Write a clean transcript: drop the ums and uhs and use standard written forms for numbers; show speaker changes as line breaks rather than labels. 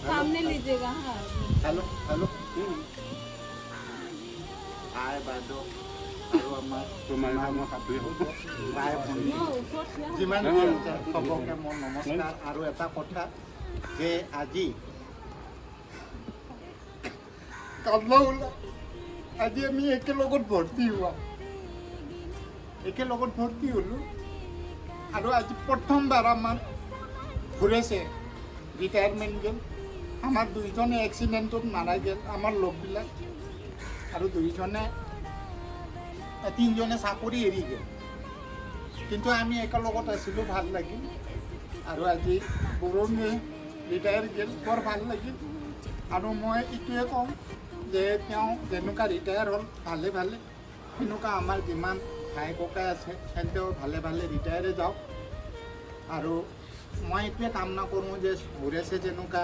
सामने लीजिएगा, हाँ।
হেল্ল' হেল্ল', আই, বাইদেউ আৰু আমাৰ ভাই ভনী যিমান যি আছে, চবকে মোৰ নমস্কাৰ। আৰু এটা কথা যে আজি কান্দা ওলা, আজি আমি একেলগত ভৰ্তি হোৱা, একেলগত ভৰ্তি হ'লোঁ আৰু আজি প্ৰথমবাৰ আমাৰ ঘূৰেছে ৰিটায়াৰমেণ্ট গ'ল। আমাৰ দুইজনে এক্সিডেণ্টত মাৰা গ'ল, আমাৰ লগবিলাক, আৰু দুইজনে তিনিজনে চাকৰি এৰি গ'ল, কিন্তু আমি একেলগত আছিলোঁ, ভাল লাগিল। আৰু আজি বৰুণে ৰিটায়াৰ গ'ল, বৰ ভাল লাগিল। আৰু মই এইটোৱে কওঁ যে তেওঁ যেনেকুৱা ৰিটায়াৰ হ'ল ভালে ভালে, সেনেকুৱা আমাৰ যিমান ভাই ককাই আছে, সেহেঁতেও ভালে ভালে ৰিটায়াৰে যাওক। আৰু মই এইটোৱে কামনা কৰোঁ যে সুৰেশে যেনেকুৱা